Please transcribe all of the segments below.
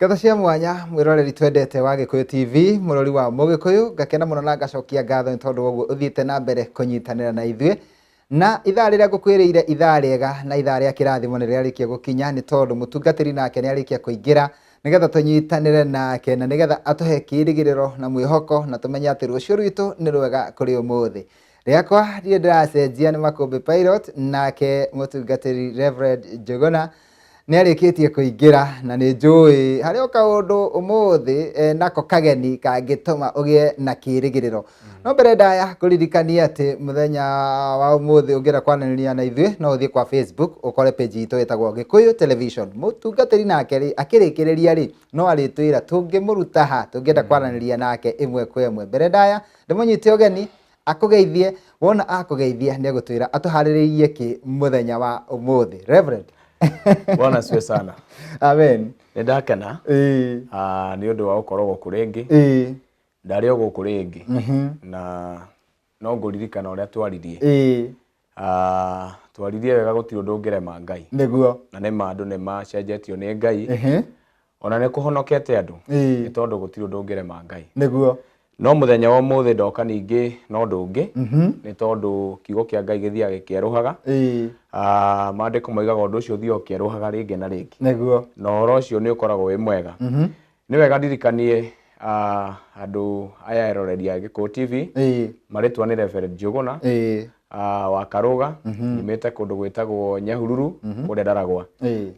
Ngatho cia mwanya mwiroreri twendete wa Gikuyu TV, murori wa Mugikuyu, ngakena muno na ngacokia ngatho ni tondu woguo uthiite na mbere kunyitanira na ithuĩ. Na ithaa rĩrĩa ngũkwĩrĩire ithaa rĩega na ithaa rĩa kĩrathimo nĩ rĩarĩkia gũkinya, nĩ tondũ mũtungatĩri nake nĩ arĩkia kũingĩra nĩgetha tũnyitanĩre nake na nĩgetha atũhe kĩĩrĩgĩrĩro na mwĩhoko na tũmenye atĩ rũciũ rwitũ nĩ rwega kũrĩ ũmũthĩ. Rĩakwa ndirĩ ndĩracenjia nĩ Makũmbĩ Pilot, nake mũtungatĩri Reverend Njũgũna nĩ arĩkĩtie kũingĩra na nĩ njũĩ harĩ o kaũndũ ũmũthĩ nako kageni kangĩtũma ũgĩe na kĩĩrĩgĩrĩro. No mbere ndaya kũririkania atĩ mũthenya wa ũmũthĩ ũngĩenda kwaranĩria na ithuĩ no ũthiĩ kwa Facebook ũkore page itũ ĩtagwo Gĩkũyũ Television. Mũtungatĩri nake rĩ akĩrĩkĩrĩria rĩ no arĩtwĩra tũngĩmũruta ha tũngĩenda kwaranĩria nake ĩmwe kwa ĩmwe. Mbere ndaya ndĩmũnyite ũgeni akũgeithie, wona akũgeithia nĩ egũtwĩra atũharĩrĩirie kĩ mũthenya wa ũmũthĩ. Reverend. Bwana asifiwe sana. Amen. Nĩ ndakena nĩ ũndũ wa gũkorwo gũkũ rĩngĩ. Ndarĩ o gũkũ rĩngĩ na no ngũririkana ũrĩa twaririe. Twaririe wega gũtirĩ ũndũ ũngĩrema Ngai. Nĩguo. Na nĩ ma andũ nĩ macenjetio nĩ Ngai. Ona nĩ kũhonokete andũ. Nĩ tondũ gũtirĩ ũndũ ũngĩrema Ngai. Nĩguo. No mũthenya wa ũmũthĩ ndoka ningĩ na ũndũ ũngĩ. Nĩ tondũ kiugo kĩa Ngai gĩthiaga gĩkĩerũhaga. Maandĩko moigaga ũndũ ũcio ũthiaga ũkĩerũhaga rĩngĩ na rĩngĩ. Nĩguo. Na ũhoro ũcio nĩ ũkoragwo wĩ mwega. Nĩ wega ndirikanie andũ aya eroreri a Gĩkũyũ TV. Marĩtwa nĩ Reverend Njũgũna wa Karũga. Nyumĩte kũndũ gwĩtagwo Nyahururu, kũrĩa Ndaragwa.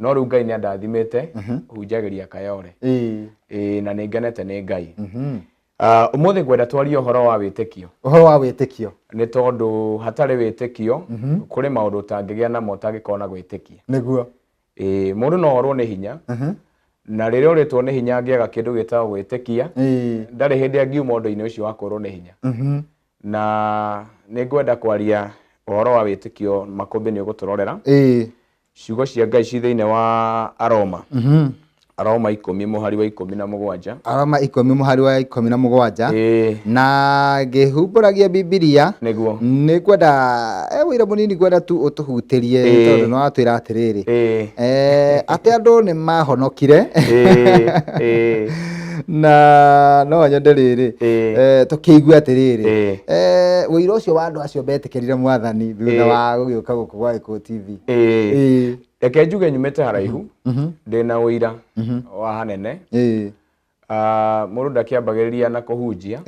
No rĩu Ngai nĩ andathimĩte, hunjagĩria Kayore. Na nĩ ngenete nĩ Ngai. Ũmũthĩ ngwenda twarie ũhoro wa wĩtĩkio. Ũhoro wa wĩtĩkio. Nĩ tondũ hatarĩ wĩtĩkio, kũrĩ maũndũ ũtangĩgĩa namo ũtangĩkorwo na gwĩtĩkia. Nĩguo. Mũndũ no orwo nĩ hinya. Na rĩrĩa ũrĩtwo nĩ hinya angĩaga kĩndũ gĩtagwo gwĩtĩkia, ndarĩ hĩndĩ angiuma ũndũ-inĩ ũcio wa kũrwo nĩ hinya. Na nĩ ngwenda kwaria ũhoro wa wĩtĩkio, Makũmbĩ nĩ ũgũtũrorera. Ciugo cia Ngai ci thĩinĩ wa Aroma. Aroma 10 mũhari wa 17. Aroma 10 mũhari wa 17. Na ngĩhumbũragia Bibilia. Nĩguo. Nĩ ngwenda, wĩra mũnini ngwenda tu ũtũhutĩrie, tondũ nĩ watwĩra atĩrĩrĩ. Atĩ andũ nĩ mahonokire. Na no nyende rĩrĩ, tũkĩigue atĩrĩrĩ. Ũira ũcio wa andũ acio metĩkĩrire Mwathani thutha wa gũgĩũka gũkũ gwa Gĩkũyũ TV. Reke njuge nyumĩte haraihu, ndĩna ũira wa hanene. Mũndũ ndakĩambagĩrĩria na kũhunjia,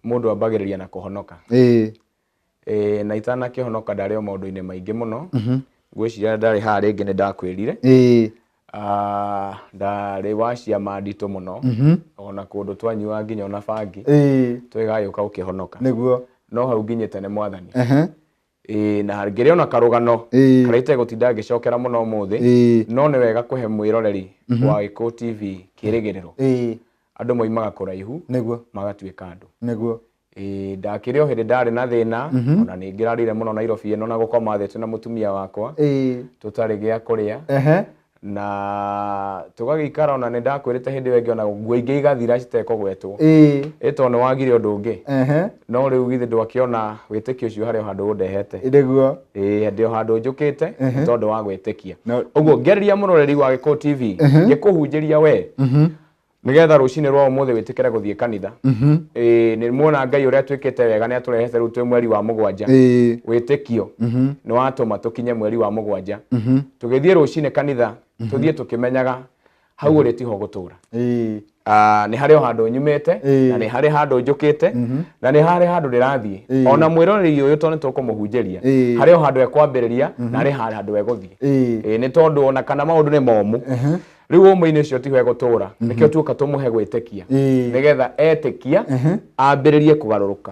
mũndũ ambagĩrĩria na kũhonoka. Na itanakĩhonoka ndarĩ o maũndũ-inĩ maingĩ mũno. Ngwĩciria ndarĩ haha rĩngĩ nĩ ndakwĩrire. Ndarĩ wa ciama nditũ mũno. Ona kũndũ twanyuaga nginya ona bangi. Twĩgagĩũka gũkĩhonoka. Nĩguo. No hau nginyĩte nĩ Mwathani. Na ngĩrĩ ona karũgano karĩa itegũtinda ngĩcokera mũno ũmũthĩ, no nĩ wega kũhe mwĩroreri wa Gĩkũyũ TV kĩĩrĩgĩrĩro. Andũ moimaga kũraihu, magatuĩka andũ. Nĩguo. Ndakĩrĩ o hĩndĩ ndarĩ na thĩna, ona nĩ ngĩrarire mũno Nairobi ĩno na gũkoma thĩ twĩna mũtumia wakwa, tũtarĩ gĩa kũrĩa. Na tũgagĩikara ona nĩ ndakwĩrĩte hĩndĩ ĩyo ĩngĩ ona nguo ingĩ igathira citekũgwetwo. Ĩ tondũ nĩ wagire ũndũ ũngĩ. No rĩu githĩ ndwakĩona wĩtĩkio ũcio harĩ o handũ ũndehete. Nĩguo. Ndĩ o handũ njũkĩte nĩ tondũ wa gwĩtĩkia. Ũguo ngĩarĩria mũroreri wa Gĩkũyũ TV, ngĩkũhunjĩria we, nĩgetha rũcinĩ rwa ũmũthĩ wĩtĩkĩre gũthiĩ kanitha. Nĩ muona Ngai ũrĩa twĩkĩte wega nĩ atũrehete rĩu twĩ mweri wa 7. Wĩtĩkio nĩ watũma tũkinye mweri wa 7. Tũgĩthiĩ rũcinĩ kanitha, tũthiĩ tũkĩmenyaga hau ũrĩ tiho gũtũra. Nĩ harĩ o handũ nyumĩte, na nĩ harĩ handũ njũkĩte, na nĩ harĩ handũ ndĩrathiĩ. Ona mwĩroreri ũyũ tondũ nĩ tũkũmũhunjĩria, harĩ o handũ ekwambĩrĩria, na harĩ handũ egũthiĩ. Nĩ tondũ ona kana maũndũ nĩ momũ. Rĩu ũmũ-inĩ ũcio tiho egũtũra. Nĩkĩo tuoka tũmũhe gwĩtĩkia. Nĩgetha etĩkia, ambĩrĩrie kũgarũrũka.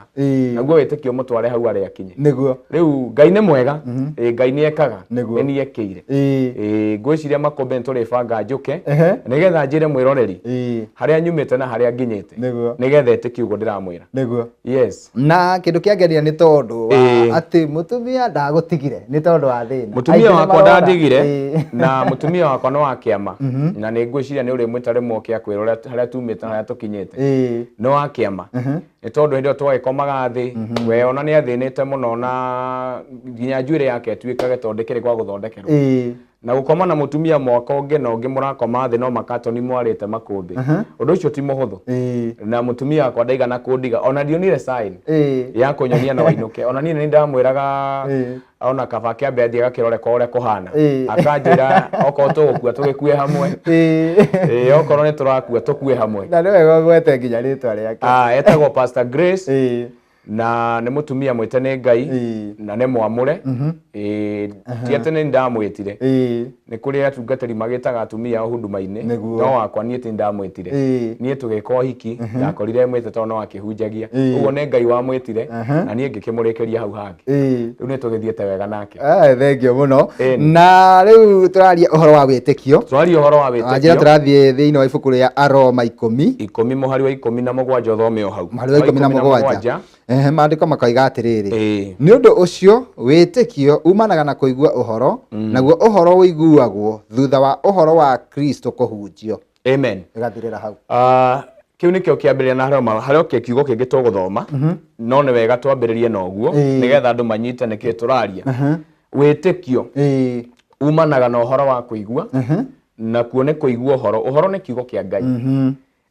Naguo wĩtĩkio ũmũtware hau arĩa akinye. Nĩguo. Rĩu Ngai nĩ mwega. Ngai nĩ ekaga. Nĩguo. Nĩ niĩ ekĩire. Ngwĩciria Makũmbĩ nĩ tũrĩbanga njũke. Nĩgetha njĩre mwĩroreri. Harĩa nyumĩte na harĩa nginyĩte. Nĩguo. Nĩgetha etĩkie ũguo ndĩramwĩra. Nĩguo. Yes. Na kĩndũ kĩangenia nĩ tondũ wa atĩ mũtumia ndagũtigire nĩ tondũ wa thĩna. Mũtumia Aingĩ nĩ wakwa marora. ndandigire, na mũtumia wakwa nĩ wa kĩama. Na nĩ ngwĩciria nĩ ũrĩmwĩta rĩmwe ũke akwĩre ũrĩa harĩa tumĩte na harĩa tũkinyĩte. Nĩ wa kĩama. Nĩ tondũ hĩndĩ ĩyo twagĩkomaga thĩ, we ona nĩ athĩnĩte mũno na nginya njuĩrĩ yake ĩtuĩkage tondũ ndĩkĩrĩ gwa gũthondekerwo. Na gũkoma na mũtumia mwaka ũngĩ na ũngĩ mũrakoma thĩ no makatoni mwarĩte makũmbĩ, ũndũ ũcio ti mũhũthũ. Na mũtumia wakwa ndaigana kũndiga, ona ndionire sign ya kũnyonia no ainũke. Ona niĩ nĩ ndamwĩraga ona kaba kĩambe athiĩ agakĩrore ko ũrĩa kũhana. Akanjĩra okorwo tũgũkua tũgĩkue hamwe. Ĩĩ, okorwo nĩ tũrakua tũkue hamwe. Na nĩ wega ũgwete nginya rĩtwa rĩake. Ah, etagwo Pastor Grace. Na nĩ mũtumia mwĩte nĩ Ngai. Na nĩ mwamũre. Ĩĩ, ti atĩ nĩ ndamwĩtire. Nĩ kũrĩ atungatĩri magĩtaga atumia ao huduma-inĩ. No wakwa niĩ ti ndamwĩtire. Niĩ tũgĩka ũhiki, ndakorire mwĩte tondũ no akĩhunjagia. Ũguo nĩ Ngai wamwĩtire, na niĩ ngĩkĩmũrĩkĩria hau hangĩ. Rĩu nĩ tũgĩthiĩte wega nake. Ah, thengiũ mũno. Na rĩu tũraria ũhoro wa wĩtĩkio. Tũraria ũhoro wa wĩtĩkio. Njĩra tũrathiĩ thĩinĩ wa ibuku rĩa Aroma 10. 10 mũhari wa 17 ũthome o hau. Mũhari wa 17. Ehe, maandĩko makoiga atĩrĩrĩ. Nĩ ũndũ ũcio wĩtĩkio umanaga na kũigua ũhoro, naguo ũhoro ũiguagwo thutha wa ũhoro wa Kristo kũhunjio. Amen. Ĩgathirĩra hau. Ah, kĩu nĩkĩo kĩambĩrĩria na harĩ o- harĩ o kiugo kĩngĩ tũgũthoma, no nĩ wega twambĩrĩrie na ũguo nĩgetha andũ manyite nĩkĩ tũraria. Wĩtĩkio umanaga na ũhoro wa kũigua, nakuo nĩ kũigua ũhoro. Ũhoro nĩ kiugo kĩa Ngai.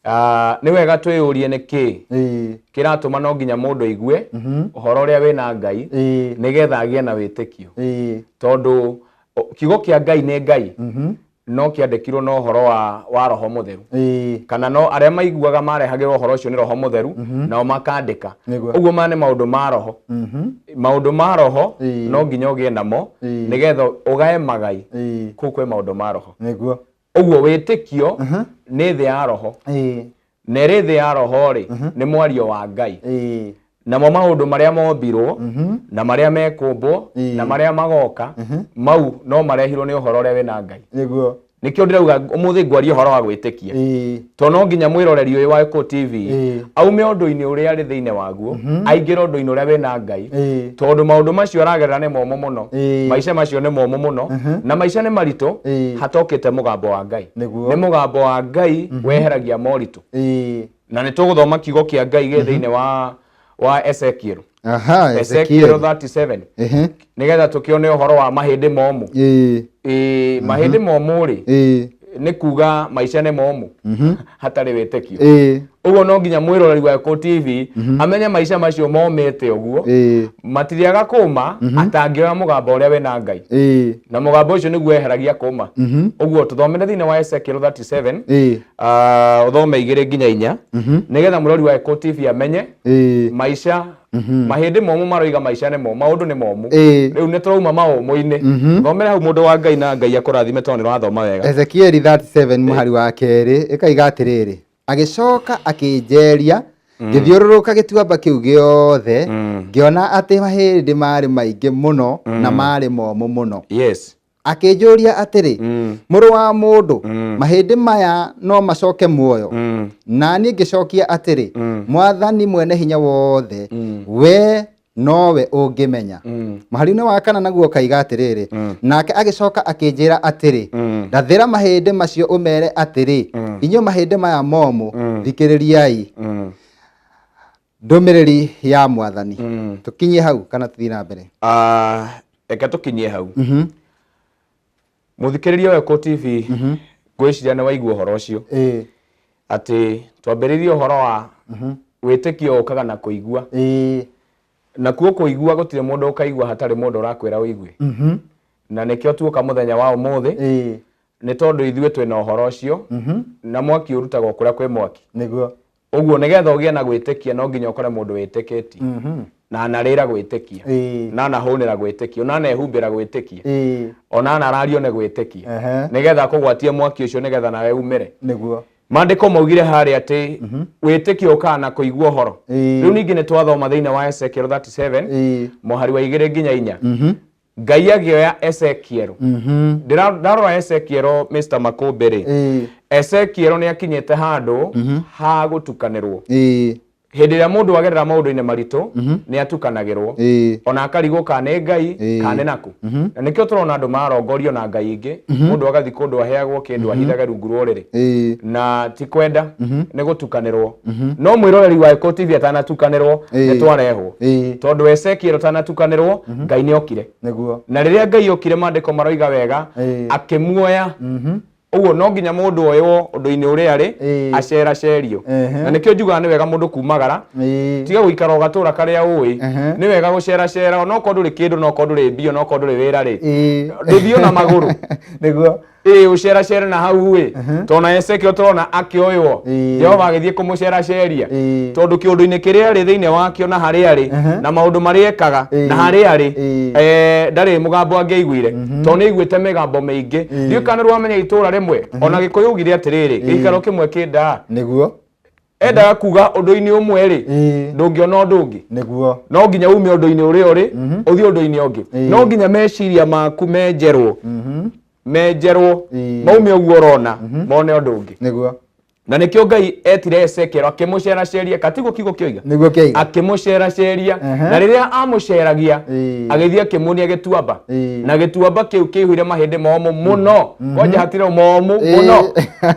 Ah, nĩ wega twĩyũrie nĩkĩ kĩratũma no nginya mũndũ aigue ũhoro ũrĩa wĩna Ngai nĩgetha agĩe na wĩtĩkio. Tondũ kiugo kĩa Ngai nĩ Ngai, no kĩandĩkirwo na ũhoro wa Roho Mũtheru. Kana no arĩa maiguaga marehagĩrwo ũhoro ũcio nĩ Roho Mũtheru, nao makandĩka. Ũguo maya nĩ maũndũ ma Roho. Maũndũ ma Roho no nginya ũgĩe namo nĩgetha ũgae magai. Kũu kwĩ maũndũ ma Roho. Ũguo wĩtĩkio nĩ thĩ ya Roho. Na ĩrĩ thĩ ya Roho rĩ, nĩ mwario wa Ngai. Namo maũndũ marĩa mombirwo, na marĩa mekũmbwo, na marĩa magoka, mau no marehirwo nĩ ũhoro ũrĩa wĩna Ngai. Nĩkĩo ndĩrauga ũmũthĩ ngwaria ũhoro wa gwĩtĩkia. Tondũ no nginya mwĩroreri ũyũ wa Gĩkũyũ TV aume ũndũ-inĩ ũrĩa arĩ thĩinĩ waguo, aingĩre ũndũ-inĩ ũrĩa wĩna Ngai. Tondũ maũndũ macio aragerera nĩ momũ mũno. Maica macio nĩ momũ mũno. Na maica nĩ maritũ hatokĩte mũgambo wa Ngai. Nĩ mũgambo wa Ngai weheragia moritũ. Na nĩ tũgũthoma kiugo kĩa Ngai gĩ thĩinĩ wa Ezekiel. Ezekiel 37. Nĩgetha tũkĩone ũhoro wa mahĩndĩ momũ. Mahĩndĩ momũ rĩ, nĩ kuga maica nĩ momũ hatarĩ wĩtĩkio. Ũguo no nginya mwĩroreri wa Gĩkũyũ TV amenye maica macio momĩte ũguo, matirĩaga kũma atangĩoya mũgambo ũrĩa wĩna Ngai. Na mũgambo ũcio nĩguo weheragia kũma. Ũguo tũthomere thĩinĩ wa Ezekiel 37, ũthome 2 nginya 4, nĩgetha mũrori wa Gĩkũyũ TV amenye maica mahĩndĩ momũ maroiga maica nĩ momũ, maũndũ nĩ momũ. Rĩu nĩ tũrauma maũmũ-inĩ. Thomere hau mũndũ wa Ngai na Ngai akũrathime tondũ nĩ ũrathoma wega. Ezekieli 37 mũhari wa 2 ĩkaiga atĩrĩrĩ, agĩcoka akĩnjeria ngĩthiũrũrũka gĩtuamba kĩu gĩothe, ngĩona atĩ mahĩndĩ marĩ maingĩ mũno na marĩ momũ mũno. Akĩnjũria atĩrĩ, Mũrũ wa mũndũ, mahĩndĩ maya no macoke muoyo? Na niĩ ngĩcokia atĩrĩ, Mwathani Mwene-Hinya-Wothe, wee nowe ũngĩmenya. Mũhari-inĩ wa 4 naguo ũkaiga atĩrĩrĩ, nake agĩcoka akĩnjĩra atĩrĩ, rathĩra mahĩndĩ macio ũmere atĩrĩ, inyuĩ mahĩndĩ maya momũ, thikĩrĩriai ndũmĩrĩri ya Mwathani. Tũkinyie hau kana tũthiĩ na mbere? Reke tũkinyie hau. Mũthikĩrĩria wa Gĩkũyũ TV, ngwĩciria nĩ waigua ũhoro ũcio. Atĩ twambĩrĩirie ũhoro wa wĩtĩkio ũkaga na kũigua. Nakuo kũigua gũtirĩ mũndũ ũkaigua hatarĩ mũndũ ũrakwĩra ũigue. Na nĩkĩo tuoka mũthenya wa ũmũthĩ, nĩ tondũ ithuĩ twĩna ũhoro ũcio, na mwaki ũrutagwo kũrĩa kwĩ mwaki. Ũguo nĩgetha ũgĩe na gwĩtĩkia no nginya ũkore mũndũ wĩtĩkĩtie. Na anarĩra gwĩtĩkia. Na anahũnĩra gwĩtĩkia. Ona anehumbĩra gwĩtĩkia. Ona anarario nĩ gwĩtĩkia. Nĩgetha akũgwatie mwaki ũcio nĩgetha nawe umĩre. Maandĩko maugire harĩa atĩ wĩtĩkio ũkaga na kũigua ũhoro. Rĩu ningĩ nĩ twathoma thĩinĩ wa Ezekiel 37, mũhari wa 2 nginya 4. Ngai agĩoya Ezekiel. Ndarora Ezekiel, Mr. Makũmbĩ rĩ, Ezekiel nĩ akinyĩte handũ ha gũtukanĩrwo. Hĩndĩ ĩrĩa mũndũ agerera maũndũ-inĩ maritũ, nĩ atukanagĩrwo. Ona akarigwo kana nĩ Ngai, kana nĩ nakũ. Na nĩkĩo tũrona andũ marongorio na ngai ingĩ, mũndũ agathiĩ kũndũ aheagwo kĩndũ ahithage rungu rwa ũrĩrĩ. Na ti kwenda, nĩ gũtukanĩrwo. No mwĩroreri wa Gĩkũyũ TV atanatukanĩrwo, nĩ twarehwo. Tondũ Ezekiel atanatukanĩrwo, Ngai nĩ okire. Na rĩrĩa Ngai okire, maandĩko maroiga wega, akĩmuoya. Ũguo no nginya mũndũ oywo ũndũ-inĩ ũrĩa arĩ, aceracerio. Na nĩkĩo njugaga nĩ wega mũndũ kumagara, tiga gũikara o gatũra karĩa ũĩ. Nĩ wega gũceracera, onokorwo ndũrĩ kĩndũ, onokorwo ndũrĩ mbia, onokorwo ndũrĩ wĩra rĩ, ndũthiĩ na magũrũ. Ĩĩ, ũceracere na hau ĩ, tondũ na Ezekiel tũrona akĩoywo, Jehova agĩthiĩ kũmũceraceria, tondũ kĩũndũ-inĩ kĩrĩa arĩ thĩinĩ wakĩo na harĩa arĩ, na maũndũ marĩa ekaga na harĩa arĩ, ndarĩ mũgambo angĩaiguire, tondũ nĩ aiguĩte mĩgambo mĩingĩ. Ndiũĩ kana nĩ wamenya itũũra rĩmwe, ona Gĩkũyũ augire atĩrĩrĩ, gĩikaro kĩmwe kĩ ndaa. Endaga kuga ũndũ-inĩ ũmwe rĩ, ndũngĩona ũndũ ũngĩ. No nginya ume ũndũ-inĩ ũrĩa ũrĩ, ũthiĩ ũndũ-inĩ ũngĩ. No nginya meciria maku menjerwo, menjerwo, maume ũguo ũrona, mone ũndũ ũngĩ. Na nĩkĩo Ngai etire Ezekiel akĩmũceraceria, katiguo kiugo kĩoiga? Nĩguo kĩoiga. Akĩmũceraceria. Na rĩrĩa amũceragia, agĩthiĩ akĩmuonia gĩtuamba. Na gĩtuamba kĩu kĩihũire mahĩndĩ momũ mũno. Kwanja hatirĩ momũ mũno.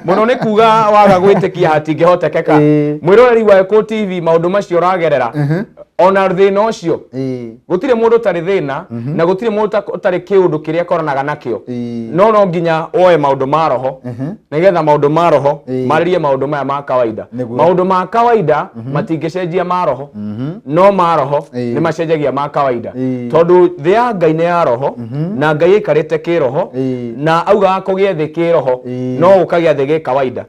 Mũno nĩ kuga waga gwĩtĩkia hatingĩhotekeka. Mwĩroreri wa Gĩkũyũ TV, maũndũ macio ũragerera, ona thĩna ũcio, gũtirĩ mũndũ ũtarĩ thĩna, na gũtirĩ mũndũ ũtarĩ kĩũndũ kĩrĩa akoranaga nakĩo. No no nginya woe maũndũ ma roho, nĩgetha maũndũ ma roho marĩrie maũndũ maya ma kawaida. Maũndũ ma kawaida matingĩcenjia ma roho, no ma roho nĩ macenjagia ma kawaida. Tondũ thĩ ya Ngai nĩ ya roho, na Ngai aikarĩte kĩroho, na augaga kũgĩe thĩ kĩroho, no gũkagĩa thĩ gĩ kawaida.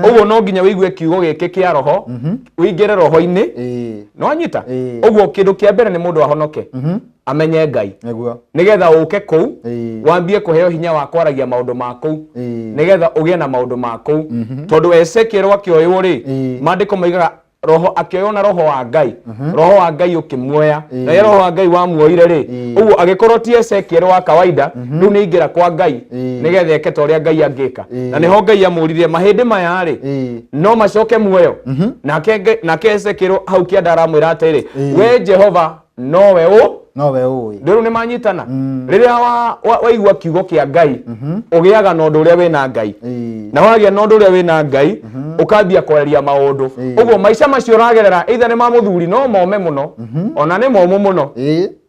Ũguo no nginya wĩigue kiugo gĩkĩ kĩa roho, ũingĩre roho-inĩ. No anyita. Ũguo kĩndũ kĩa mbere nĩ mũndũ ahonoke, amenye Ngai, nĩgetha ũke kũu, wambie kũheo hinya wa kwaragia maũndũ ma kũu, nĩgetha ũgĩe na maũndũ ma kũu. Tondũ Ezekiel akĩoywo rĩ, maandĩko maigaga roho akĩoywo na roho wa Ngai, roho wa Ngai ũkĩmuoya. Na rĩrĩa roho wa Ngai wamuoire rĩ, ũguo agĩkorwo ti Ezekiel wa kawaida, rĩu nĩ aingĩra kwa Ngai, nĩgetha eke ta ũrĩa Ngai angĩka. Na nĩho Ngai amũririe, mahĩndĩ maya rĩ, no macoke muoyo? Nake Ezekiel hau kĩanda aramwĩra atĩrĩ, we Jehova nowe ũ Nowe ũĩ. Rĩu nĩ manyitana. Rĩrĩa waigua kiugo kĩa Ngai, ũgĩaga na ũndũ ũrĩa wĩna Ngai, na wagĩa na ũndũ ũrĩa wĩna Ngai, ũkambia kwaria maũndũ. Ũguo maica macio ũragerera, either nĩ ma mũthuri, no mome mũno, ona nĩ momũ mũno,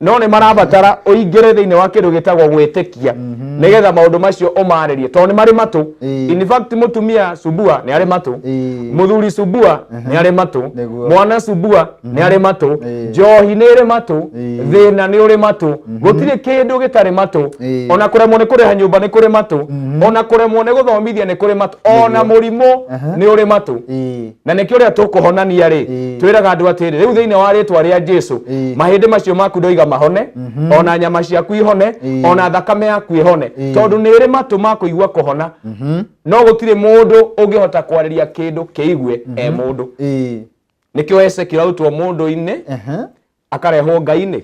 no nĩ marabatara ũingĩre thĩinĩ wa kĩndũ gĩtagwo gwĩtĩkia, nĩgetha maũndũ macio ũmarĩrie, tondũ nĩ marĩ matũ. In fact, mũtumia subua nĩ arĩ matũ, mũthuri subua nĩ arĩ matũ, mwana subua nĩ arĩ matũ, njohi nĩ ĩrĩ matũ, thĩna nĩ ũrĩ matũ, gũtirĩ kĩndũ gĩtarĩ matũ. Ona kũremwo nĩ kũrĩha nyũmba nĩ kũrĩ matũ, ona kũremwo nĩ gũthomithia nĩ kũrĩ matũ, ona mũrimũ nĩ ũrĩ matũ. Na nĩkĩo ũrĩa tũkũhonania rĩ, twĩraga andũ atĩrĩ, rĩu thĩinĩ wa rĩtwa rĩa Jesu, mahĩndĩ macio maku ndoiga mahone, ona nyama ciaku ihone, ona thakame yaku ĩhone, tondũ nĩ ĩrĩ matũ ma kũigua kũhona. No gũtirĩ mũndũ ũngĩhota kwarĩria kĩndũ kĩigue e mũndũ. Nĩkĩo Ezekiel arutwo mũndũ-inĩ, akarehwo Ngai-inĩ.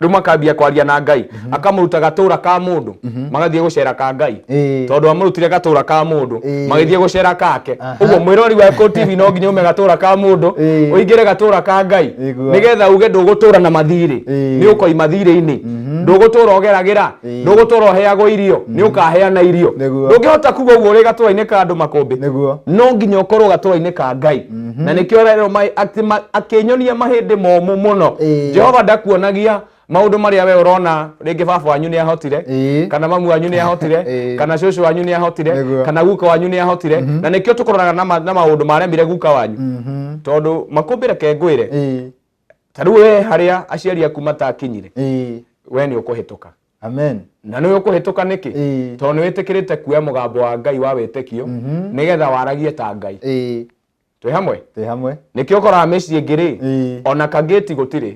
Rĩu makambia kwaria na Ngai, akamũruta gatũra ka mũndũ, magathiĩ gũcera ka Ngai. Tondũ amũrutire gatũra ka mũndũ, magĩthiĩ gũcera kake. Ũguo mwĩrori wa Gĩkũyũ TV no nginya ume gatũra ka mũndũ, ũingĩre gatũra ka Ngai, nĩgetha uge ndũgũtũra na mathirĩ, nĩ ũkoima thirĩ-inĩ. Ndũgũtũra ũgeragĩra, ndũgũtũra ũheagwo irio, nĩ ũkaheana irio. Ndũngĩhota kuga ũguo ũrĩ gatũra-inĩ ka andũ makũmbĩ. No nginya ũkorwo gatũra-inĩ ka Ngai. Na nĩkĩo rero akĩnyonia mahĩndĩ momũ mũno. Jehova ndakuonagia maũndũ marĩa we ũrona, rĩngĩ baba wanyu nĩ ahotire, kana mamu wanyu nĩ ahotire, kana cũcũ wanyu nĩ ahotire, kana guka wanyu nĩ ahotire. Na nĩkĩo tũkũroraga na maũndũ maremire guka wanyu. Tondũ makũmbĩ, reke ngwĩre, ta rĩu we harĩa aciari aku matakinyire, we nĩ ũkũhĩtũka. Amen. Na nĩ ũkũhĩtũka nĩkĩ? Tondũ nĩ wĩtĩkĩrĩte kuoya mũgambo wa Ngai wa wĩtĩkio, nĩgetha waragie ta Ngai. Twĩ hamwe? Twĩ hamwe. Nĩkĩo ũkoraga mĩciĩ ĩngĩ rĩ, ona kangĩti gũtirĩ,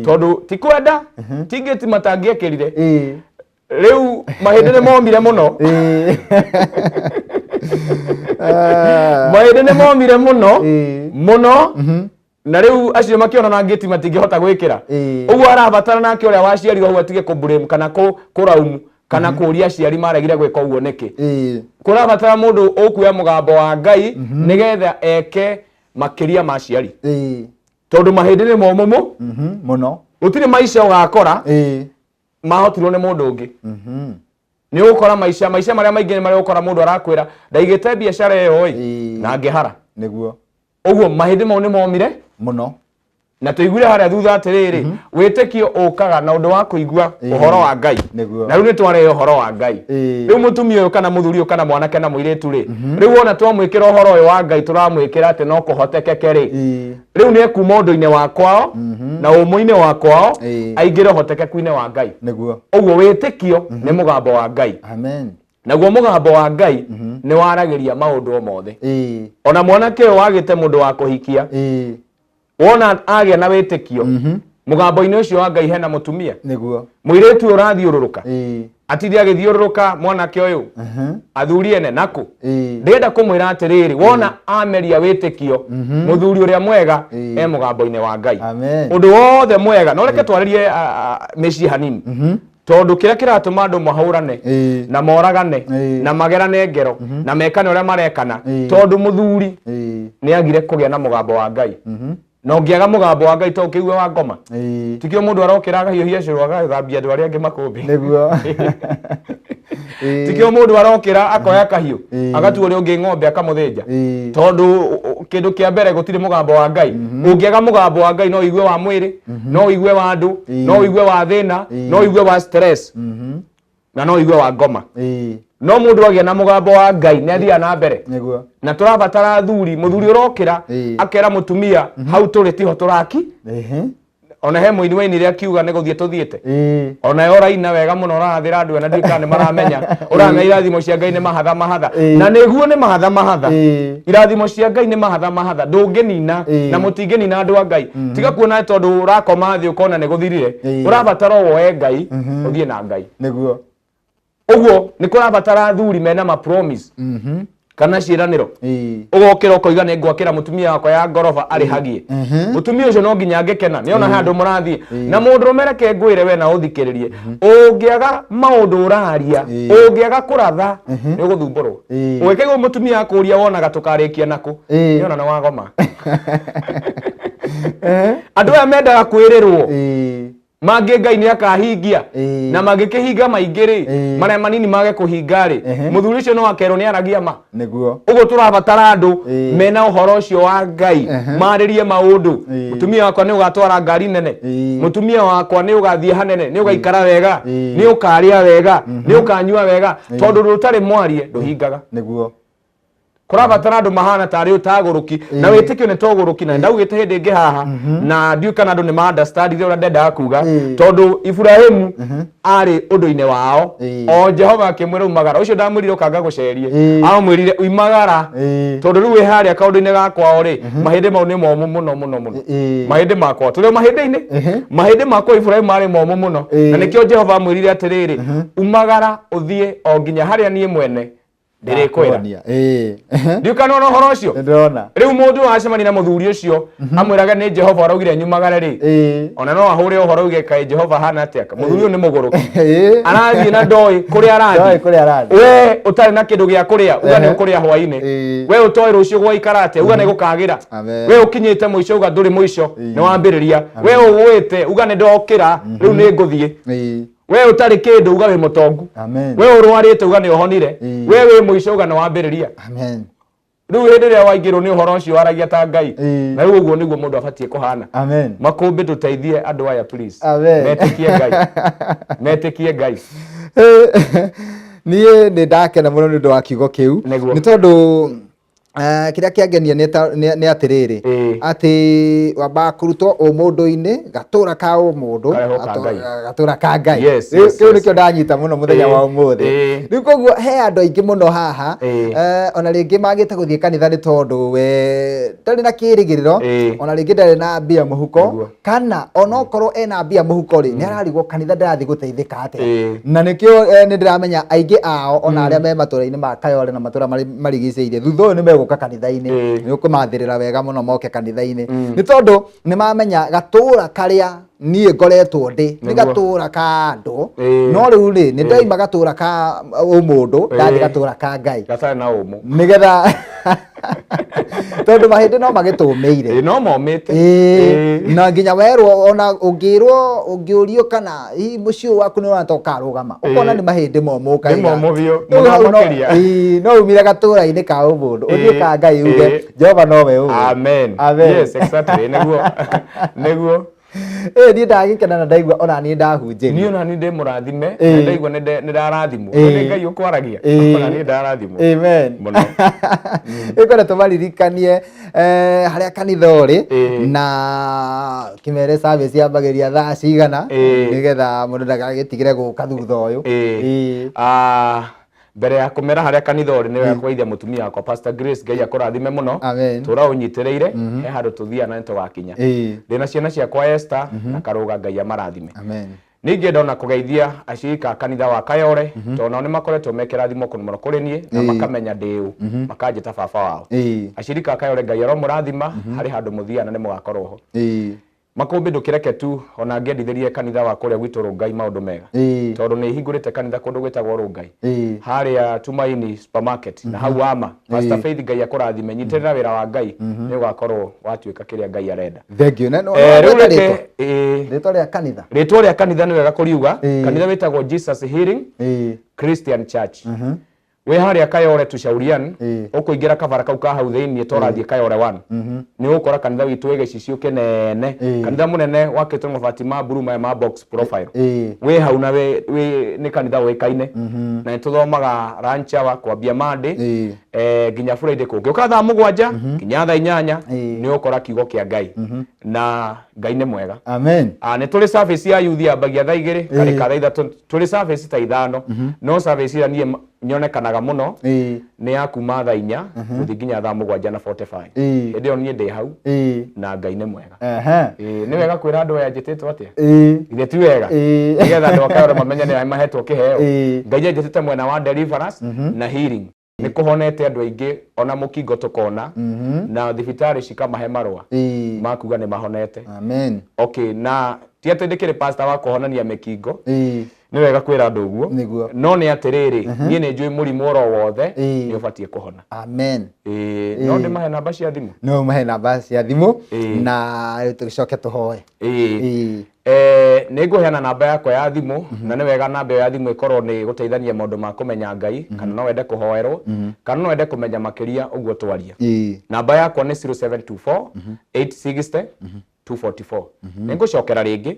tondũ ti kwenda, ti ngĩti matangĩekĩrire. Rĩu mahĩndĩ nĩ momire mũno. Mahĩndĩ nĩ momire mũno mũno. Na rĩu acio makĩona na ngĩti matingĩhota gwĩkĩra. Ũguo arabatara nake ũrĩa waciarirwo hau atige kũ kana kũraumu kana kũria aciari maregire gwĩka ũguo nĩkĩ. Kũrabatara mũndũ ũkuoya mũgambo wa Ngai, nĩgetha eke makĩria ma aciari. Tondũ mahĩndĩ nĩ momũ mũ Mũno. Gũtirĩ maica ũgakora mahotirwo nĩ mũndũ ũngĩ. Nĩ ũgũkora maica marĩa maingĩ nĩ marĩa ũgũkora mũndũ arakwĩra ndaigĩte biacara ĩyo ĩ na ngĩhara. Nĩguo. Ũguo mahĩndĩ mau nĩ momire mũno. Na tũiguire harĩa thutha atĩrĩrĩ, wĩtĩkio ũkaga na ũndũ wa kũigua ũhoro wa Ngai. Nĩguo. Na rĩu nĩ twarĩa ũhoro wa Ngai. Rĩu mũtumia ũyũ kana mũthuri ũyũ kana mwanake na mũirĩtu rĩ, rĩu wona twamwĩkĩra ũhoro ũyũ wa Ngai, tũramwĩkĩra atĩ no kũhotekeke rĩ, rĩu nĩ ekuma ũndũ-inĩ wa kwao na ũmũ-inĩ wa kwao, aingĩre ũhotekeku-inĩ wa Ngai. Nĩguo. Ũguo wĩtĩkio nĩ mũgambo wa Ngai. Amen. Naguo mũgambo wa Ngai nĩ waragĩria maũndũ o mothe. Ona mwanake ũyũ wagĩte mũndũ wa kũhikia, wona agĩa na wĩtĩkio mũgambo-inĩ ũcio wa Ngai, hena mũtumia. Nĩguo. Mũirĩtu ũyũ ũrathiũrũrũka, atinde agĩthiũrũrũka, mwanake ũyũ, athuri ene nakũ, ndĩrenda kũmwĩra atĩrĩrĩ, wona ameria wĩtĩkio, mũthuri ũrĩa mwega e mũgambo-inĩ wa Ngai. Amen. Ũndũ wothe mwega no reke twarĩrie mĩciĩ hanini, tondũ kĩrĩa kĩratũma andũ mahũrane na moragane na magerane ngero na mekane ũrĩa marekana, tondũ mũthuri nĩ agire kũgĩa na mũgambo wa Ngai. Na ũngĩaga mũgambo wa Ngai, to ũkĩigue wa ngoma. Tikio mũndũ arokĩra akahiũhia cũrũ agathambia andũ arĩa angĩ makũmbĩ? Nĩguo. Tikio mũndũ arokĩra akoya kahiũ agatua ũrĩa ũngĩ ng'ombe akamũthĩnja? Tondũ kĩndũ kĩa mbere, gũtirĩ mũgambo wa Ngai. Ũngĩaga mũgambo wa Ngai, no ũigue wa mwĩrĩ, no ũigue wa andũ, no ũigue wa thĩna, no ũigue wa stress, na no ũigue wa ngoma. No mũndũ agĩa na mũgambo wa Ngai nĩ athiaga na mbere. Nĩguo. Na tũrabatara athuri, mũthuri ũrokĩra akera mũtumia, hau tũrĩ tiho tũraki. Ona he mũini wainire akiuga nĩ gũthiĩ tũthiĩte. Ona yo ũraina wega mũno, ũrarathĩra andũ ena ndiũĩ kana nĩ maramenya ũramenya irathimo cia Ngai nĩ mahatha mahatha. Na nĩguo nĩ mahatha mahatha. Irathimo cia Ngai nĩ mahatha mahatha, ndũngĩnina na mũtingĩnina, andũ a Ngai. Tiga kuona tondũ ũrakoma thĩ ũkona nĩ gũthirire. Ũrabatara woe Ngai, ũthiĩ na Ngai. Nĩguo. Ũguo nĩ kũrabatara athuri mena ma promise kana ciĩranĩro. Ũgokĩra ũkoiga nĩ ngwakĩra mũtumia wakwa ya ngoroba arĩ hagie, mũtumia ũcio no nginya angĩkena nĩ ona handũ mũrathiĩ. Na mũndũrũme, reke ngwĩre we na ũthikĩrĩrie, ũngĩaga maũndũ ũraria, ũngĩaga kũratha, nĩ ũgũthumbũrwo. Ũgĩkaigua mũtumia akũria, wonaga tũkarĩkia nakũ? Nĩona nĩ wagoma. Andũ aya mendaga kwĩrĩrwo mangĩ Ngai nĩ akahingia. Na mangĩkĩhinga maingĩ rĩ, marĩa manini mage kũhinga rĩ, mũthuri ũcio no akerwo nĩ aragia ma. Nĩguo. Ũguo tũrabatara andũ mena ũhoro ũcio wa Ngai, marĩrie maũndũ. Mũtumia wakwa nĩ ũgatwara ngari nene. Mũtumia wakwa nĩ ũgathiĩ hanene, nĩ ũgaikara wega, nĩ ũkarĩa wega, nĩ ũkanyua wega, tondũ rũtarĩ mwarie ndũhingaga. Nĩguo. Kũrabatara andũ mahana tarĩ ũtagũrũki na wĩtĩkio nĩ togũrũki, na ndaugĩte hĩndĩ ĩngĩ haha na ndiũĩ kana andũ nĩ ma understand ũrĩa ndendaga kuga, tondũ Iburahĩmu arĩ ũndũ-inĩ wao, o Jehova akĩmwĩra umagara ũcio ndamwĩrire ũkanga gũcerie. Amwĩrire umagara, tondũ rĩu wĩ harĩa kaũndũ-inĩ ga kwao rĩ, mahĩndĩ mau nĩ momũ mũno mũno mũno. Mahĩndĩ makwa tũrĩ o mahĩndĩ-inĩ, mahĩndĩ makwa Iburahĩmu marĩ momũ mũno, na nĩkĩo Jehova amwĩrire atĩrĩrĩ, umagara ũthiĩ o nginya harĩa niĩ mwene ndĩrĩkwĩra. Ndakuonia. Ndiũkana ona ũhoro ũcio. Nĩndĩrona. Rĩu mũndũ wacemania na mũthuri ũcio amwĩrage nĩ Jehova araugire nyumagare rĩ, ona no ahũre ũhoro uge, kaĩ Jehova hana atĩa? Mũthuri ũyũ nĩ mũgũrũki. Arathiĩ na ndoĩ kũrĩa Ndoĩ arathiĩ. Kũrĩa arathiĩ. We ũtarĩ na kĩndũ gĩa kũrĩa, uga nĩ ũkũrĩa hwainĩ. We ũtoĩ rũciũ gwaikara atĩa, uga nĩ gũkagĩra. Amen. We ũkinyĩte mũico, uga ndũrĩ mũico, nĩ wambĩrĩria. We ũgũĩte, uga nĩ ndokĩra, rĩu nĩ ngũthiĩ. We ũtarĩ kĩndũ, uga wĩ mũtongu. Amen. We ũrwarĩte, uga nĩ ũhonire. We wĩ mũico, uga nĩ wambĩrĩria. Amen. Rĩu hĩndĩ ĩrĩa waingĩrwo nĩ ũhoro ũcio, waragia ta Ngai. Na rĩu ũguo nĩguo mũndũ abatiĩ kũhana. Amen. Makũmbĩ, tũteithie andũ aya, please. Amen. Metĩkie Ngai, metĩkie Ngai. Niĩ nĩ ndakena mũno nĩ ũndũ wa kiugo kĩu. Nĩguo. Nĩ tondũ kĩrĩa kĩangenia nĩ atĩrĩrĩ, atĩ wambaga kũrutwo ũmũndũ-inĩ, gatũra ka ũmũndũ. Karehwo ka Ngai. Gatũra ka Ngai. Yes. Rĩu kĩu nĩkĩo ndanyita mũno mũthenya wa ũmũthĩ. Rĩu koguo he andũ aingĩ mũno haha, ona rĩngĩ magĩte gũthiĩ kanitha nĩ tondũ we ndarĩ na kĩrĩgĩrĩro, ona rĩngĩ ndarĩ na mbia mũhuko, kana onokorwo ena mbia mũhuko rĩ, nĩ ararigwo kanitha ndĩrathiĩ gũteithĩka atĩa. Na nĩkĩo nĩ ndĩramenya aingĩ ao, ona arĩa me matũra-inĩ ma Kayole na matũra marigicĩirie, thutha ũyũ nĩ megũka kanitha-inĩ. Nĩ ũkũmathĩrĩra wega mũno moke kanitha-inĩ, nĩ tondũ nĩ mamenya gatũra karĩa Niĩ ngoretwo ndĩ nĩ Nĩguo. Gatũra ka andũ. Ĩĩ. No rĩu rĩ, nĩ ndaima gatũra ka ũmũndũ, ndathiĩ Ĩĩ. gatũra ka Ngai. Gatarĩ na ũmũ. Nĩgetha tondũ mahĩndĩ no magĩtũmĩire. Ĩĩ, no momĩte. Ĩĩ, Ĩĩ. na nginya werwo ona ũngĩrwo, ũngĩũrio kana hihi mũciĩ ũyũ waku nĩ ũrona ta ũkarũgama, ũkona Ĩĩ. nĩ mahĩndĩ momũ. Nĩ Ũkaiga momũ biũ, rĩu mũno hau no makĩria. Ĩĩ, no umire gatũra-inĩ ka ũmũndũ ũthiĩ Ĩĩ, ka Ngai uge ĩĩ. Jehova nowe ũĩ. Amen. Amen. Yes, exactly. Nĩguo, nĩguo. Ĩĩ, niĩ ndagĩkena na ndaigua ona niĩ Niĩ ndahunjĩrio. ona niĩ ndĩ mũrathime. Ĩĩ. Na ndaigua nĩ ndarathimwo. Ĩĩ. Nĩ Ngai ũkwaragia. Ĩĩ. Ona niĩ ndarathimwo Amen. mũno. Ĩkwenda tũmaririkanie harĩa kanitha ũrĩ Ĩĩ. na kĩmere service yambagĩria thaa cigana, Ĩĩ. nĩgetha mũndũ ndagagĩtigĩre gũka thutha ũyũ. Ĩĩ. Ĩĩ. Ah, mbere ya kũmera harĩa kanitha ũrĩ, nĩ wega kũgeithia mũtumia wakwa Pastor Grace. Ngai akũrathime mũno. Amen. Tũra ũnyitĩrĩire, he handũ tũthiaga na nĩ tũgakinya. Ndĩna ciana ciakwa Esther na Karũga, Ngai amarathime. Amen. Ningĩ ndona kũgeithia acirika a kanitha wa Kayore, tondũ nao nĩ makoretwo me kĩrathimo mũno kũrĩ niĩ na makamenya ndĩ ũ, makanjĩta baba wao. Acirika a Kayore, Ngai aromũrathima, harĩ handũ mũthiaga na nĩ mũgakorwo ho. Makũmbĩ, ndũkĩreke tu ona ngĩendithĩrie kanitha wa kũrĩa gwitũ Rũngai maũndũ mega, tondũ nĩ hingũrĩte kanitha kũndũ gwĩtagwo Rũngai, harĩa Tumaini Supermarket na hau wama. Pastor Faith, Ngai akũrathime, nyitĩrĩra wĩra wa Ngai, nĩ ũgakorwo watuĩka kĩrĩa Ngai arenda. Thank you. Na no Rĩu weta reke rĩtwa. Rĩtwa rĩa kanitha. Rĩtwa rĩa kanitha nĩ wega kũriuga. Kanitha wĩtagwo Jesus Healing Christian Church, wĩ harĩa Kayore Tushaurian. Ũkũingĩra kabara kau ka hau thĩiniĩ torathiĩ Kayore 1, nĩ ũgũkora kanitha witũ wĩ gĩcicio kĩnene. Kanitha mũnene wakĩtwo na mabati ma blue maya ma box profile. Wĩ hau na wĩ nĩ kanitha ũĩkaine, na nĩ tũthomaga lunch hour kwambia Monday nginya Friday, kũngĩũka thaa 7 nginya thaa 8. Nĩ ũgũkora kiugo kĩa Ngai, na Ngai nĩ mwega. Amen. Ah, nĩ tũrĩ service ya youth yambagia thaa 2 karĩka thaa 3. Tũrĩ service ta 5, no service ĩrĩa niĩ nyonekanaga mũno nĩ ya kuma thaa 4 gũthiĩ nginya thaa 7 na 45. Hĩndĩ ĩyo niĩ ndĩ hau na Ngai nĩ mwega. Ĩĩ, nĩ wega kwĩra andũ aya njĩtĩtwo atĩa. Githĩ ti wega? Ĩĩ. Nĩgetha andũ a Kayore mamenye nĩ mahetwo kĩheo. Ngai anjĩtĩte mwena wa deliverance na healing. Nĩ kũhonete andũ aingĩ, ona mũkingo tũkona, na thibitarĩ cikamahe marũa ma kuga nĩ mahonete. Amen. Okay, na ti atĩ ndĩkĩrĩ pastor wa kũhonania mĩkingo. Nĩ wega kwĩra andũ ũguo. Nĩguo. No nĩ atĩrĩrĩ, niĩ nĩ njũĩ mũrimũ oro wothe nĩ ũbatiĩ kũhona. Amen. Ĩĩ, no ndĩmahe namba cia thimũ. No mahe namba cia thimũ na rĩu tũgĩcoke tũhoe. Ĩĩ. Nĩ ngũheana namba yakwa ya thimũ, na nĩ wega namba ĩyo ya thimũ ĩkorwo nĩ gũteithania maũndũ ma kũmenya Ngai, kana no wende kũhoerwo, kana no wende kũmenya makĩria ũguo twaria. Namba yakwa nĩ 0724 860 244. Nĩ ngũcokera rĩngĩ,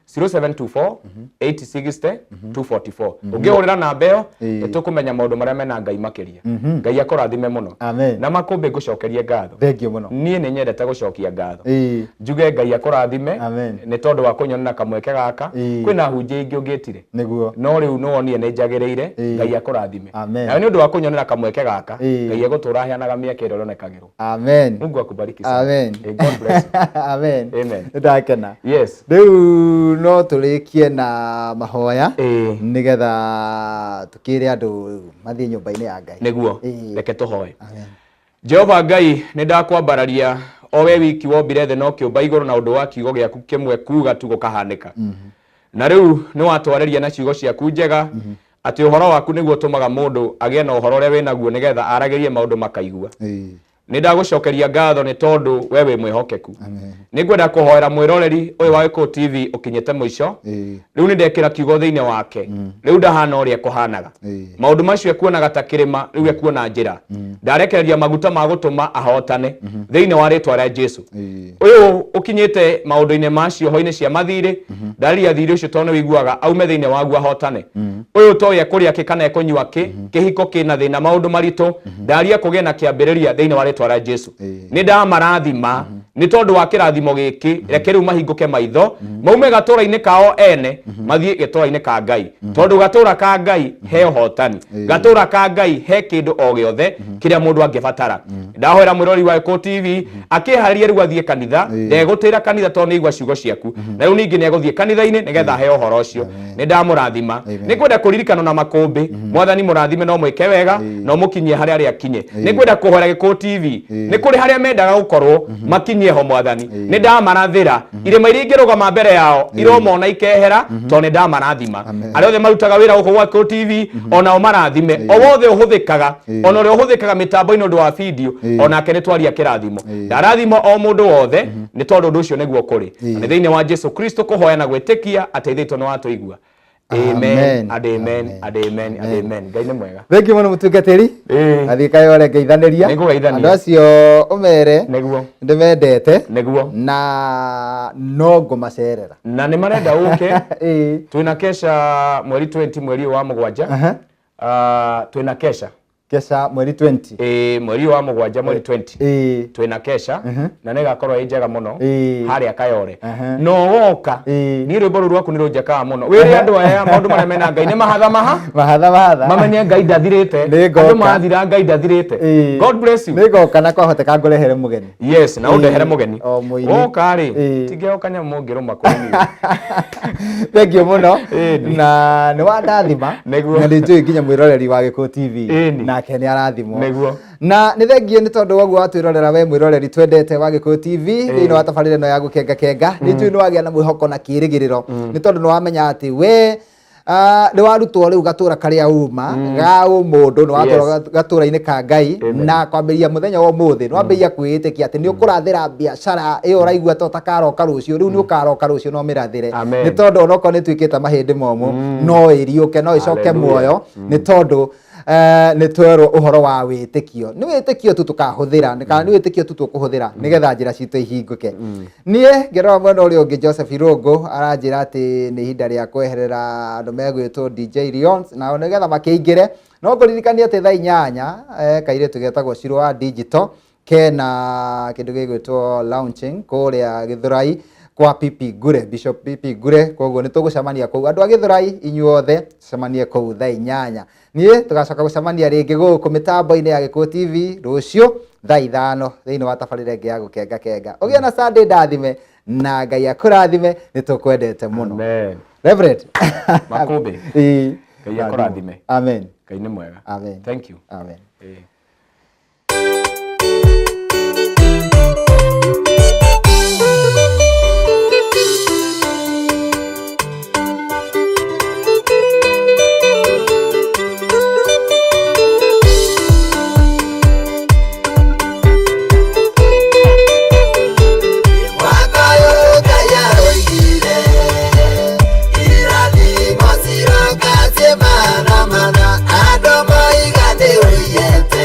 0724 860 244. Ũngĩhũrĩra namba ĩyo, nĩ tũkũmenya maũndũ marĩa mena Ngai makĩria. Ngai akũrathime mũno. Amen. Na makũmbĩ, ngũcokerie ngatho. Thank you mũno. Niĩ nĩ nyendete gũcokia ngatho. Njuge Ngai akũrathime. Amen. Nĩ tondũ wa kũnyonera kamweke gaka. Kwĩna hunjia ingĩ ũngĩtire, no rĩu nĩ wonire nĩ njagĩrĩire. Ngai akũrathime. Amen. Nawe nĩ ũndũ wa kũnyonera kamweke gaka, Ngai egũtũra aheanaga mĩeke ĩrĩa ũronekagĩrwo. Amen. Mungu akubariki sana. Amen. God bless you. Amen. Amen. Nĩndakena. Yes. Rĩu no tũrĩkie na mahoya, nĩgetha tũkĩre andũ mathiĩ nyũmba-inĩ ya Ngai. Nĩguo. Reke tũhoe. Amen. Jehova Ngai, nĩ ndakwambararia o we wiki wombire thĩ na ũkĩũmba igũrũ na ũndũ wa kiugo gĩaku kĩmwe, kuga tu gũkahanĩka. Na rĩu nĩ watwarĩria na ciugo ciaku njega atĩ ũhoro waku nĩguo ũtũmaga mũndũ agĩe na ũhoro ũrĩa wĩnaguo, nĩgetha aragĩrie maũndũ makaigua. Nĩ ndagũcokeria ngatho nĩ tondũ we wĩ mwĩhokeku. Amen. Nĩ ngwenda kũhoera mwĩroreri ũyũ wa Gĩkũyũ TV ũkinyĩte mũico. Rĩu nĩ ndekĩra kiugo thĩinĩ wake, rĩu ndahana ũrĩa ekũhanaga. Maũndũ macio ekuonaga ta kĩrĩma, rĩu ekuona njĩra. Ndarekereria maguta ma gũtũma ahotane thĩinĩ wa rĩtwa rĩa Jesu. Ũyũ ũkinyĩte maũndũ-inĩ ma cioho-inĩ cia mathirĩ, ndarĩria thirĩ ũcio tondũ nĩ wĩiguaga aume thĩinĩ waguo ahotane. Ũyũ ũtoĩ ekũrĩa kĩ kana ekũnyua kĩ, kĩhiko kĩna thĩna, maũndũ maritũ, ndaria kũgĩe na kĩambĩrĩria thĩinĩ wa rĩtwa rĩa Jesu. Nĩ ndamarathima nĩ tondũ wa kĩrathimo gĩkĩ. Reke rĩu mahingũke maitho, maume gatũra-inĩ kao ene, mathiĩ gĩtũra-inĩ ka Ngai, tondũ gatũra ka Ngai he ũhotani, gatũra ka Ngai he kĩndũ o gĩothe kĩrĩa mũndũ angĩbatara. Ndahoera mwĩrori wa Gĩkũyũ TV akĩharĩria rĩu athiĩ kanitha, ndegũtĩra kanitha tondũ nĩ aigua ciugo ciaku, na rĩu ningĩ nĩ egũthiĩ kanitha-inĩ nĩgetha aheo ũhoro ũcio. Nĩ ndamũrathima. Nĩ ngwenda kũririkana na makũmbĩ, Mwathani mũrathime, no mwĩke wega, no mũkinyie harĩa arĩa akinye. Nĩ ngwenda kũhoera Gĩkũyũ TV. TV nĩ kũrĩ harĩa mendaga gũkorwo makinyie ho mwathani nĩ ndamarathĩra irĩma iria ingĩrũgama mbere yao iromona ikehera tondũ nĩ ndamarathima. Amen. Arĩa othe marutaga wĩra gũkũ gwa Gĩkũyũ TV onao marathime, o wothe ũhũthĩkaga, ona ũrĩa ũhũthĩkaga mĩtambo-inĩ ũndũ wa video, onake nĩ twaria kĩrathimo. Ndarathima o mũndũ wothe nĩ tondũ ũndũ ũcio nĩguo kũrĩ. Na nĩ thĩinĩ wa Jesu Kristo kũhoya na gwĩtĩkia atĩ ithe witũ nĩ watũigua. Amen Amen. and amen Amen. and amen and amen. Ngai nĩ mwega. Thank you mũno mũtungatĩri. Athiĩ kayore ngeithanĩria. Nĩngũgeithania. Andũ acio ũmere Nĩguo. ndĩmendete Nĩguo. na no ngũmacerera. Na nĩ marenda ũke. Twĩna kesha mweri 20 mweri ũyũ wa mũgwanja. Ah, twĩna kesha. Kesha mweri 20. Ĩĩ, mweri ũyũ wa mũgwanja mweri 20. Twĩna kesha na nĩ ĩgakorwo ĩ njega mũno harĩa Kayore. No woka niĩ rwĩmbo rũu rwaku nĩ rũnjakaga mũno. Wĩre andũ aya maũndũ marĩa mena Ngai nĩ mahatha maha. Mahatha mahatha. Mamenye Ngai ndathirĩte. Nĩ ngoka. Andũ mathira Ngai ndathirĩte. God bless you. Nĩ ngoka na kwahoteka ngũrehere mũgeni. Yes, na ũndehere mũgeni. O mũini. Woka rĩ, tingĩhoka nyamũ ũngĩrũma kũrĩ niĩ. Thank you mũno. Ĩni. Na nĩ wandathima. Nĩguo. Na nĩ njũĩ nginya mwĩroreri wa Gĩkũyũ TV. Ĩni. Nake nĩ arathimwo. Nĩguo. Na nĩ thengiũ nĩ tondũ wa ũguo watwĩrorera we mwĩroreri twendete wa Gĩkũyũ TV thĩinĩ wa tabarĩra ĩno ya gũkenga kenga. Nĩ njũĩ nĩ wagĩa na mwĩhoko na kĩĩrĩgĩrĩro nĩ tondũ nĩ wamenya atĩ we nĩ warutwo rĩu gatũra karĩa uma ga ũmũndũ nĩ watwarwo gatũra-inĩ ka Ngai. Amen. Na kwambĩrĩria mũthenya wa ũmũthĩ nĩ wambĩrĩria kwĩĩtĩkia atĩ nĩ ũkũrathĩra biacara ĩyo ũraigua ta ũtakaroka rũciũ, rĩu nĩ ũkaroka rũciũ na ũmĩrathĩre. Amen. Nĩ tondũ onokorwo nĩ ĩtuĩkĩte mahĩndĩ momũ no ĩriũke, no ĩcoke Hallelujah. muoyo nĩ tondũ nĩ twerwo ũhoro wa wĩtĩkio. Nĩ wĩtĩkio tu tũkahũthĩra, kana nĩ wĩtĩkio tu tũkũhũthĩra nĩgetha njĩra citũ ihingũke. Niĩ ngĩrora mwena ũrĩa ũngĩ Joseph Irũngũ aranjĩra atĩ nĩ ihinda rĩa kweherera andũ megwĩtwo DJ Leons nao nĩgetha makĩingĩre. No ngũririkanie atĩ thaa 8 kairĩtu getagwo Shiro wa Digital kena kĩndũ gĩgwĩtwo launching kũrĩa Gĩthũrai kwa PP Ngure, Bishop PP Ngure. Koguo nĩ tũgũcemania kũu andũ a Gĩthũrai inyuothe tũcemanie kũu thaa 8. Niĩ tũgacoka gũcemania rĩngĩ gũkũ mĩtambo-inĩ ya Gĩkũyũ TV rũciũ thaa 5 thĩinĩ wa tabarĩra ĩngĩ ya gũkenga kenga. Ũgĩe na Sunday ndathime na Ngai akũrathime, nĩ tũkwendete mũno. Amen. Reverend. Makũmbĩ. Ĩĩ. Ngai akũrathime. Amen. Ngai nĩ mwega. Amen. Thank you. Amen. Ĩĩ. Irathimo ciroka ciĩ mana mana, andũ moiga nĩ ũiyete.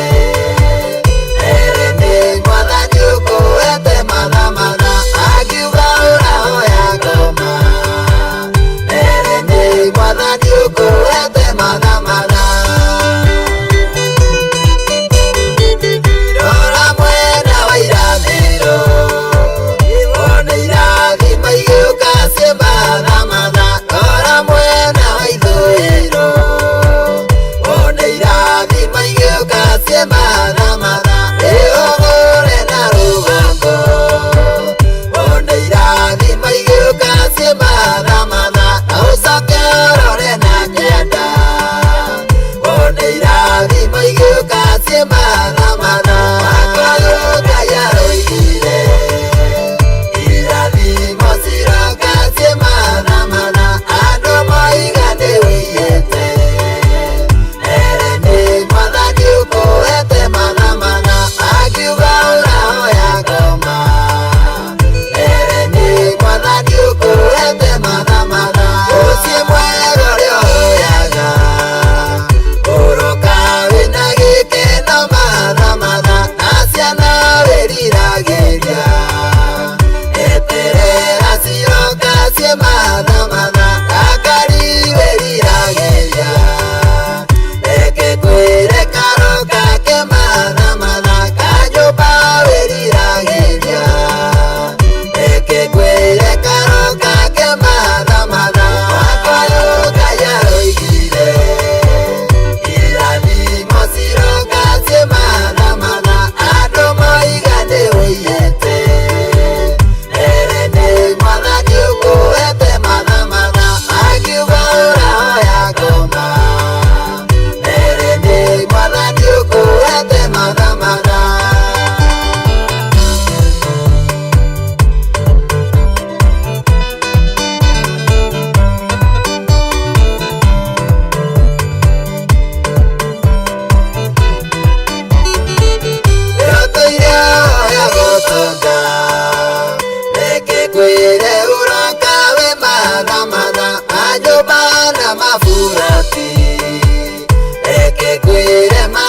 Ngwĩre ma.